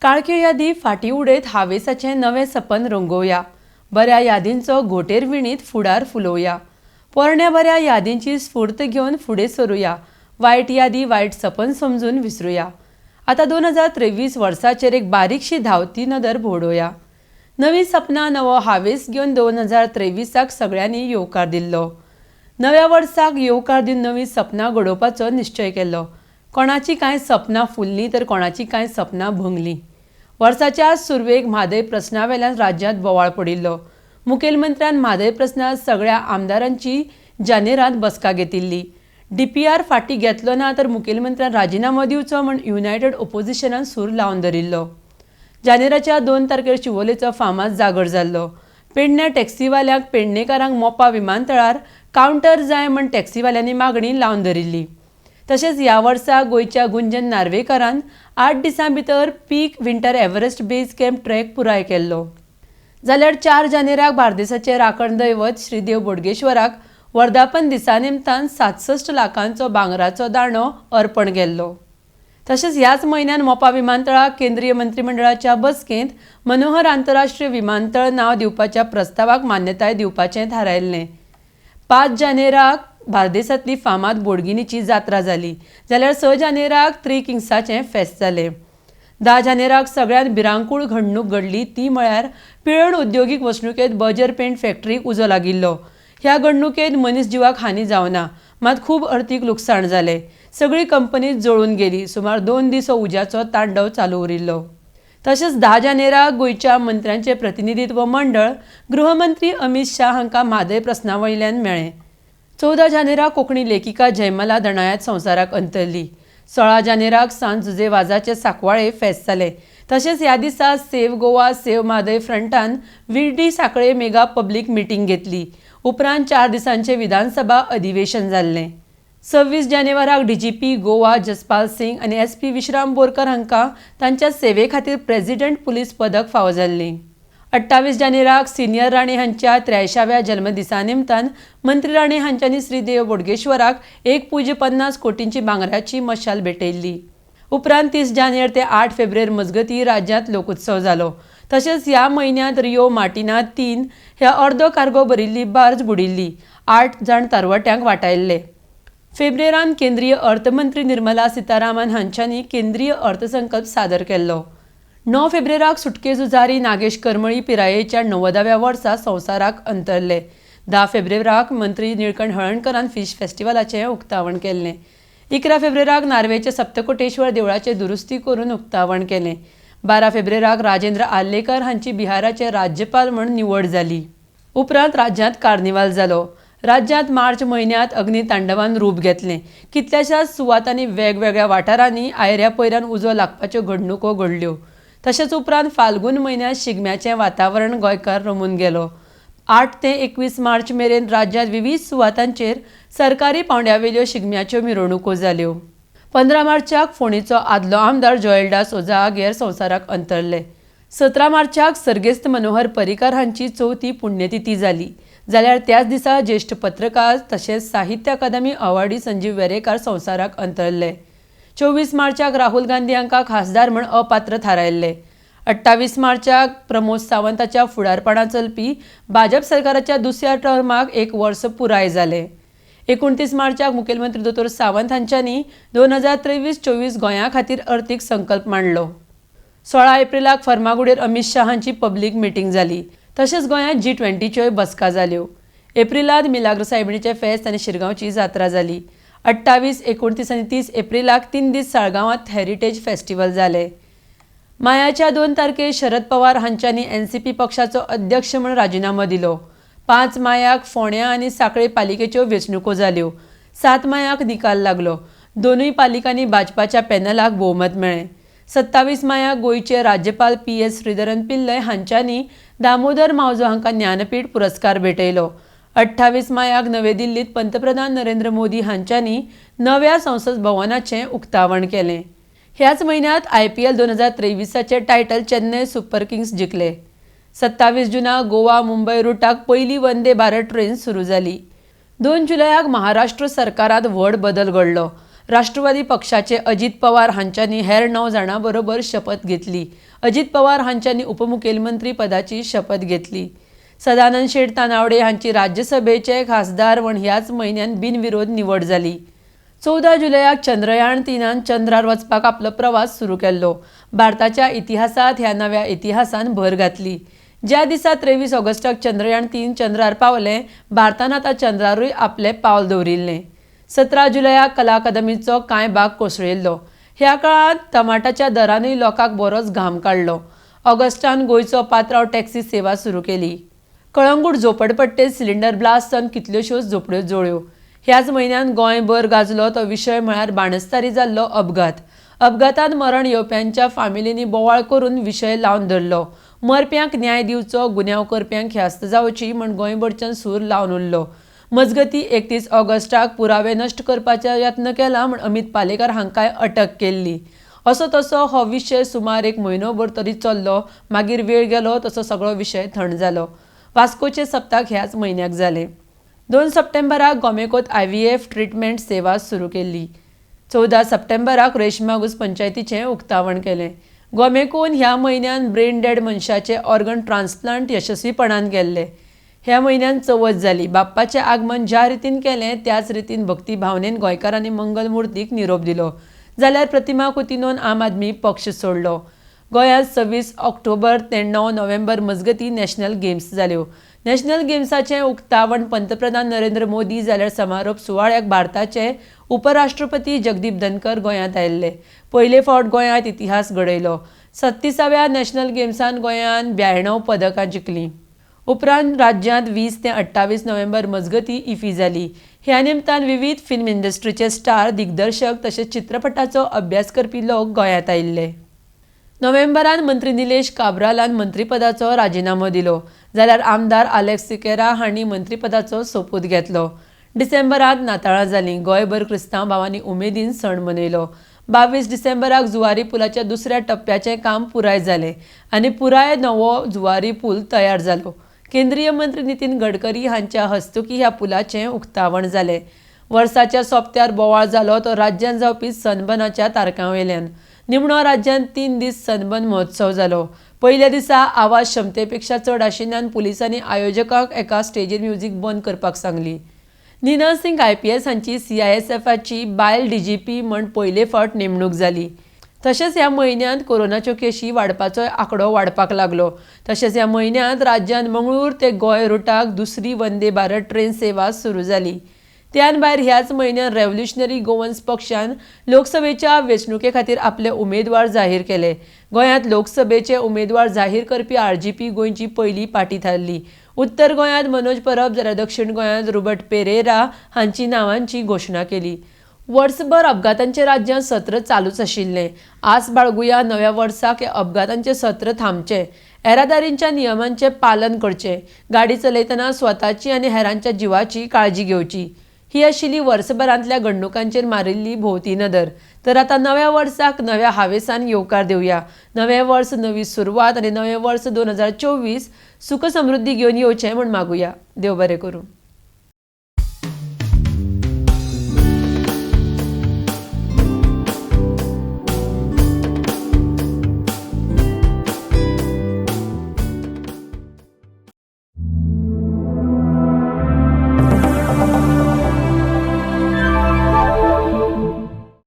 काळख्यो यादी फाटीं उडयत हावेसाचें नवें सपन रंगोवया. बऱ्या यादींचो घोंटेर विणीत फुडार फुलोवया. पोरण्या बऱ्या यादींची स्फूर्त घेवन फुडें सरुया. वायट यादी वायट सपन समजून विसरुया. आतां 2023 वर्साचेर एक बारीकशी धांवती नदर भोंवडोवया. नवीं सपनां, नवो हावेस घेवन 2023 सगळ्यांनी येवकार दिल्लो. नव्या वर्साक येवकार दिवन नवीं सपनां घडोवपाचो निश्चय केल्लो. कोणाचीं कांय सपनां फुल्लीं तर कोणाचीं कांय सपनां भंगलीं. वर्साच्या सुरवेक म्हादय प्रस्ना वेल्यान राज्यांत बोवाळ पडिल्लो. मुखेलमंत्र्यान म्हादय प्रस्नात सगळ्या आमदारांची जानेरांत बसका घेतिल्ली. डीपीआर फाटीं घेतलो ना तर मुखेलमंत्र्यान राजिनामो दिवचो म्हूण युनायटेड ओपोजिशनान सूर लावन धरिल्लो. जानेराच्या 2 तारखेर शिवोलेचो फामाद जागर जाल्लो. पेडण्या टॅक्सीवाल्यांक पेडणेकारांक मोपा विमानतळार कावंटर जाय म्हूण टॅक्सीवाल्यांनी मागणी लावन धरिल्ली. तशेंच ह्या वर्सा गोंयच्या गुंजन नार्वेकारान 8 दिसां भितर Peak Winter Everest Base Camp trek पुराय केल्लो. जाल्यार 4 जानेराक बार्देसाचे राखण दैवत श्रीदेव बोडगेश्वराक वर्धापन दिसा निमतान 67 लाखांचो भांगराचो दांडो अर्पण केल्लो. तशेंच ह्याच म्हयन्यान मोपा विमानतळाक केंद्रीय मंत्रिमंडळाच्या बसकेंत मनोहर आंतरराष्ट्रीय विमानतळ नांव दिवपाच्या प्रस्तावाक मान्यताय दिवपाचें थारायल्लें. 5 जानेराक बार्देसांतली फामाद बोडगिनीची जात्रा जाली, जाल्यार 6 जानेराक थ्री किंग्साचें फेस्त जालें. 10 जानेराक सगळ्यांत भिरांकूळ घडणूक घडली ती म्हळ्यार पिळर्ण उद्योगीक वसणुकेंत बर्जर पेंट फॅक्टरीक उजो लागिल्लो. ह्या घडणुकेंत मनीस जिवाक हानी जावना, मात खूब अर्थीक लुकसाण जालें. सगळी कंपनी जळून गेली. सुमार 2 दीस हो उज्याचो तांडव चालू उरिल्लो. तशेंच 10 जानेराक गोंयच्या मंत्र्यांचें प्रतिनिधित्व मंडळ गृहमंत्री अमीत शाह हांकां म्हादय प्रस्ना वयल्यान मेळ्ळें. 14 जानेराक कोंकणी लेखिका जयमाला दणायत संवसाराक अंतरली. 16 जानेराक सांत जुजे वाजाचे सांकवाळे फेस्त जालें. तशेंच ह्या दिसा सेव्ह गोवा सेव्ह म्हादय फ्रंटान विर्डी सांखळे मेगा पब्लीक मिटींग घेतली. उपरांत 4 दिसांचें विधानसभा अधिवेशन जाल्लें. 26 जानेवाराक डीजीपी गोवा जसपाल सिंग आनी एसपी विश्राम बोरकर हांकां तांच्या सेवे खातीर प्रेसिडेंट पुलीस पदक फावो जाल्लीं. 28 जानेराक सिनियर राणे हांच्या 83व्या जल्मदिसा निमतान मंत्री राणे हांच्यांनी श्रीदेव बोडगेश्वराक 1.50 कोटींची भांगराची मशाल भेटयल्ली. उपरांत 30 जानेर ते 8 फेब्रुवारी मजगतीं राज्यांत लोकोत्सव जालो. तशेंच ह्या म्हयन्यांत रियो मार्टिना 3 ह्या अर्दो कार्गो भरिल्ली बार्ज बुडिल्ली. 8 जाण तारवट्यांक वाटायल्ले. फेब्रेरान केंद्रीय अर्थमंत्री निर्मला सीतारामन हांच्यांनी केंद्रीय अर्थसंकल्प सादर केल्लो. 9 फेब्रेराक सुटके झुजारी नागेश करमळी पिरायेच्या 90व्या वर्सा संवसाराक अंतरले. 10 फेब्रेराक मंत्री निळकंठ हळर्णकरान फिश फेस्टिवलाचें उक्तावण केल्लें. 11 फेब्रेराक नार्वेचे सप्तकोटेश्वर देवळाचें दुरुस्ती करून उक्तावण केलें. 12 फेब्रेराक राजेंद्र आर्लेकर हांची बिहाराचे राज्यपाल म्हूण निवड जाली. उपरांत राज्यांत कार्निवाल जालो. राज्यांत मार्च म्हयन्यांत अग्नितांडवान रूप घेतलें. कितल्याशाच सुवातांनी वेगवेगळ्या वाठारांनी आयऱ्या पयऱ्यान उजो लागपाच्यो घडणुको घडल्यो. तशेंच उपरांत फाल्गून म्हयन्यांत शिगम्याचें वातावरण गोंयकार रमून गेलो. 8 ते 21 मार्च मेरेन राज्यांत विवीध सुवातांचेर सरकारी पावंड्यावेल्यो शिगम्याच्यो मिरवणुको जाल्यो. 15 मार्चाक फोंडेचो आदलो आमदार जोएल सोजा गेर संवसाराक अंतरले. 17 मार्चाक सर्गेस्त मनोहर पर्रीकार हांची चवथी पुण्यतिथी जाली. जाल्यार त्याच दिसा ज्येश्ठ पत्रकार तशेंच साहित्य अकादमी अवॉर्डी संजीव वेरेंकार संवसाराक अंतरले. 24 मार्चाक राहुल गांधी हांकां खासदार म्हूण अपात्र थारायल्ले. 28 मार्चाक प्रमोद सावंताच्या फुडारपणान चलपी भाजप सरकाराच्या दुसऱ्या टर्माक 1 वर्स पुराय जालें. 29 मार्चाक मुखेलमंत्री दोतोर सावंत हांच्यांनी 2023-24 गोंया खातीर अर्थीक संकल्प मांडलो. 16 एप्रिलाक फर्मागुडयेर अमीत शाह हांची पब्लीक मिटींग जाली. तशेंच गोंयांत G20च्योय बसका जाल्यो. एप्रिलांत मिलाग्र सायबिणीचें फेस्त आनी शिरगांवची जात्रा जाली. 28, 29 आनी 30 एप्रिलाक 3 दीस साळगांवांत हेरिटेज फेस्टिवल जालें. मायाच्या 2 तारखेर शरद पवार हांच्यांनी एनसीपी पक्षाचो अध्यक्ष म्हूण राजिनामो दिलो. 5 मायाक फोंड्या आनी सांखळे पालिकेच्यो वेंचणुको जाल्यो. 7 मायाक निकाल लागलो. दोनूय पालिकांनी भाजपाच्या पॅनलाक भोवमत मेळ्ळें. 27 मायाक गोंयचे राज्यपाल PS Sreedharan Pillai हांच्यांनी Damodar Mauzo हांकां ज्ञानपीठ पुरस्कार भेटयलो. 28 मायाक नवे दिल्लींत पंतप्रधान नरेंद्र मोदी हांच्यांनी नव्या संसद भवनाचें उक्तावण केलें. ह्याच म्हयन्यांत IPL 2023 title Chennai super Kings जिखले. 27 जुनाक Goa Mumbai रुटाक पयली वंदे भारत ट्रेन सुरू जाली. 2 जुलयाक महाराष्ट्र सरकारांत व्हड बदल घडलो. राष्ट्रवादी पक्षाचे अजित पवार हांच्यांनी हेर 9 जाणां बरोबर शपथ घेतली अजीत पवार हांच्यांनी उपमुखेलमंत्री पदाची शपथ घेतली. सदानंद शेट तानावडे हांची राज्यसभेचे खासदार म्हण ह्याच म्हयन्यान बिनविरोध निवड जाली. 14 जुलयाक चंद्रयान 3 चंद्रार वचपाक आपलो प्रवास सुरू केल्लो. भारताच्या इतिहासांत ह्या नव्या इतिहासान भर घातली. ज्या दिसा 23 ऑगस्टाक चंद्रयान 3 चंद्रार पावलें, भारतान आतां चंद्रारूय आपलें पावल दवरिल्लें. 17 जुलयाक कला अकादमीचो कांय भाग कोसळिल्लो. ह्या काळांत टमाटाच्या दरानूय लोकांक बरोच घाम काडलो. ऑगस्टान गोंयचो पात्रांव टॅक्सी सेवा सुरू केली. कळंगूट झोपडपट्टेत सिलिंडर ब्लास्ट जावन कितल्योश्योच झोपड्यो जळ्यो. ह्याच म्हयन्यान गोंयभर गाजलो तो विशय म्हळ्यार बाणस्तारी जाल्लो अपघात. अपघातान मरण येवप्यांच्या फामिलींनी बोवाळ करून विशय लावन धरलो. मरप्यांक न्याय दिवचो, गुन्यांव करप्यांक ख्यास्त जावची म्हण गोंयभरच्यान सूर लावन उरलो. मजगती 31 ऑगस्टाक पुरावे नश्ट करपाचो यत्न केला म्हण अमीत पालेकार हांकांय अटक केल्ली. असो तसो हो विशय सुमार एक म्हयनोभर तरी चल्लो. मागीर वेळ गेलो तसो सगळो विशय थंड जालो. वास्कोचे सप्तक ह्याच म्हयन्याक जालें. 2 सप्टेंबराक गोमेकोत IVF ट्रिटमेंट सेवा सुरू केल्ली. 14 सप्टेंबराक रेशमागूस पंचायतीचें उक्तावण केलें. गोमेकोन ह्या म्हयन्यान ब्रेन डेड मनशाचे ऑर्गन ट्रान्सप्लांट यशस्वीपणान केल्ले. ह्या म्हयन्यान चवथ जाली. बाप्पाचें आगमन ज्या रितीन केलें त्याच रितीन भक्ती भावनेन गोंयकारांनी मंगल मुर्तीक निरोप दिलो. जाल्यार प्रतिमा कुतिनोन आम आदमी पक्ष सोडलो. गोंयांत 26 ऑक्टोबर ते 9 नोव्हेंबर मजगती नॅशनल गेम्स जाल्यो. नॅशनल गेम्साचें उक्तावण पंतप्रधान नरेंद्र मोदी जाल्यार समारोप सुवाळ्याक भारताचे उपराष्ट्रपती जगदीप धनकर गोंयांत आयिल्ले. पयले फावट गोंयांत इतिहास घडयलो. 36व्या नॅशनल गेम्सान गोंयान 92 पदकां जिखलीं. उपरांत राज्यांत 20 ते 28 नोव्हेंबर मजगती इफी जाली. ह्या निमतान विविध फिल्म इंडस्ट्रीचे स्टार, दिग्दर्शक तशेंच चित्रपटाचो अभ्यास करपी लोक गोंयांत आयिल्ले. नोव्हेंबरान मंत्री निलेश काब्रालान मंत्रीपदाचो राजिनामो दिलो. जाल्यार आमदार आलेक्स सिकेरा हांणी मंत्रीपदाचो सोपूत घेतलो. डिसेंबरांत नाताळां जालीं. गोंयभर क्रिस्तांव भावांनी उमेदीन सण मनयलो. 22 डिसेंबराक जुवारी पुलाच्या दुसऱ्या टप्प्याचें काम पुराय जालें आनी पुराय नवो जुवारी पूल तयार जालो. केंद्रीय मंत्री नितीन गडकरी हांच्या हस्तुकीं ह्या पुलाचें उक्तावण जालें. वर्साच्या सोंपत्यार बोवाळ जालो तो राज्यांत जावपी सनबनाच्या तारखां वयल्यान. निमणो राज्यांत 3 दीस सनबन महोत्सव जालो. पयल्या दिसा आवाज क्षमतेपेक्षा चड आशिल्ल्यान पुलिसांनी आयोजकांक एका स्टेजीर म्युझिक बंद करपाक सांगली. नीना सिंग IPS हांची CISFची बायल DGP म्हण पयले फावट नेमणूक जाली. तशेंच ह्या म्हयन्यांत कोरोनाच्यो केशी वाडपाचोय आंकडो वाडपाक लागलो. तशेंच ह्या म्हयन्यांत राज्यांत मंगळूर ते गोंय रुटाक दुसरी वंदे भारत ट्रेन सेवा सुरू जाली. त्यान भायर ह्याच म्हयन्यात रेव्होल्युशनरी गोवन्स पक्षान लोकसभेच्या वेंचणुके खातीर आपले उमेदवार जाहीर केले. गोंयांत लोकसभेचे उमेदवार जाहीर करपी RGP गोंयची पयली पार्टी थारली. उत्तर गोंयांत मनोज परब जाल्यार दक्षिण गोंयांत रुबर्ट पेरेरा हांची नांवांची घोशणा केली. वर्सभर अपघातांचे राज्यांत सत्र चालूच आशिल्लें. आस बाळगुया नव्या वर्साक हे अपघातांचें सत्र थांबचें. येरादारीच्या नियमांचें पालन करचें. गाडी चलयतना स्वताची आनी हेरांच्या जिवाची काळजी घेवची. ही आशिल्ली वर्सभरांतल्या घडणुकांचेर मारिल्ली भोंवती नदर. तर आतां नव्या वर्साक नव्या हावेसान येवकार दिवया. नवें वर्स नवी सुरवात आनी नवें वर्स 2024 सुख समृद्धी घेवन येवचें म्हूण मागुया. देव बरें करूं.